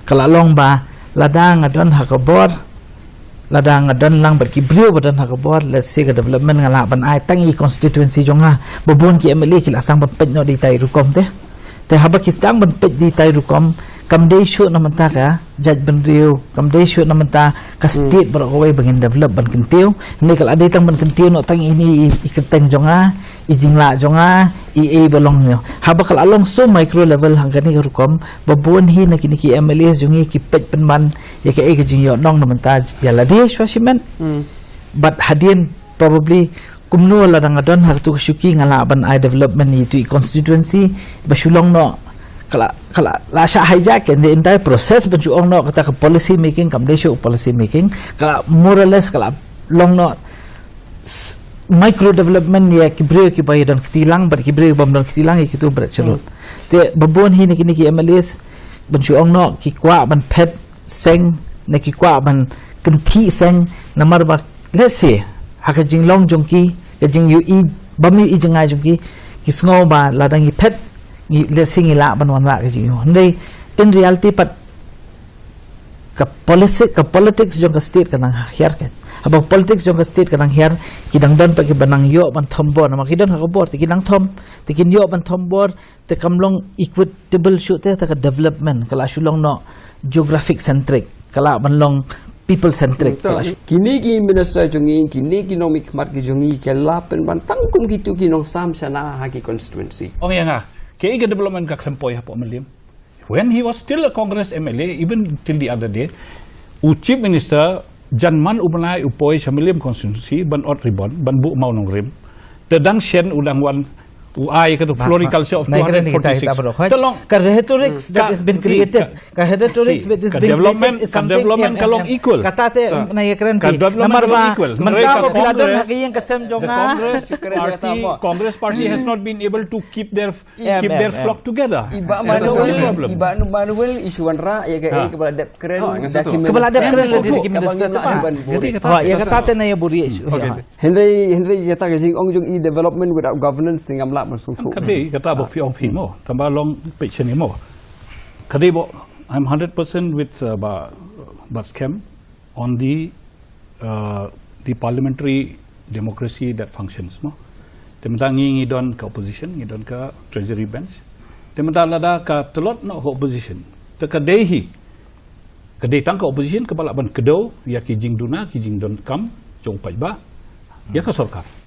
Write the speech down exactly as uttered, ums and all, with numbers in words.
Ka la long ba lada nga don ha ka bor, lada nga don lang bad ki briew ba don ha ka bor, let's say ka development nga lah ban ai tang i constituency jong nga, ba bun ki M L A ki la sdang ban peit noh da itai i rukom te. Te haba ki sdang ban peit da itai i rukom, kam dei shuh na mynta ka jaitbynriew, kam dei shuh na mynta ka state baroh kawei ba ngin develop ban kyntiew. Hynrei ka la dei tang ban kyntiew noh tang ine i, i kyrteng jong nga, i jinglah jong nga, i, i ba long noh. Haba ka la long so micro level hangkane ka rukom, ba bun hi na kine ki M L As jong ngi ki peit pynban ïa kaei ka jingïohnong na mynta ïa lade shuwa shimet. Bad hadien probably kumno lada nga don ha katu ka shuki nga lah ban ai development ïa itu i constituency, ba shu long noh, ka la, ka la, la shah hijack in the entire process ban shu ong noh kata ka policy making, kam dei shuh policy making, ka la more or less ka la long noh s-, micro development ïa ki briew kiba ïa don kti lang bad ki briew bym don kti lang ïa kitu bret shalot. Te ba bun hi na kine ki M L As ban shu ong noh ki kwah ban phet seng, ne ki kwah ban kynthih seng, namar ba, let's say, ha ka jinglong jong ki, ka jingïohi, bym ïohi jngai jong ki, ki sngew ba lada ngi phet, ngi, let's say, ngi lah ban wanrah ka jingïoh. Hynrei in reality pat ka policy, ka politics jong ka state ka dang hiar ka. Haba politics jong ka state ka dang hiar, ki dang don pat kiba nang ïoh ban thombor, namar ki don ha ka bor, te ki nang thom, te kin ïoh ban thombor, te kam long equitable shuh te, te ka development ka la shu long noh geographic centric, ka lah ban long people centric, ka la shu. Kine ki minister jong ngi, kine ki nongmihkhmat ki jong ngi, ki la pynban tang kum kitu ki nongsam shana ha ki constituency. Ong ïa nga, kaei ka development ka khlem poi hapoh Mylliem. When he was still a Congress M L A, even till the other day, u Chief Minister, jan man u bnai u poi sha Mylliem constituency, ban ot ribbon, ban buh mawnongrim. Te dang shen u dang wan, u ai katu floriculture of two hundred forty-six. Te long. Ka rhetorics that has been created. Ka rhetorics that has been created is something, ka development ka long equal. Kata te na ïa kren ka development ka long equal. Namar ba mynta ba phi la don ha ka ïing ka sem jong nga. Congress party, Congress party has not been able to keep their keep their flock together. Iba Manuel, iba Manuel i shu wanrah ïa kaei kaba la dep kren da ki minister. Kaba la dep kren da ki minister. Ïa kata te na ïa buri. Hynrei, hynrei ïa kata ka jingong jong i development without governance te ngam lah ban sngewthuh. Ka dei kata ba phi ong phi mo, tang ba long peit shen mo. Ka dei ba I'm hundred percent with, uh, ba, Bah Skhem on the, uh, the parliamentary democracy that functions, no? Te mynta ngi, ngi don ka opposition, ngi don ka treasury bench. Te mynta lada ka tlot noh ka opposition, te ka dei hi, ka dei tang ka opposition kaba lah ban kdew ïa ki jingduna, ki jingdonkam jong u paidbah ïa ka sorkar.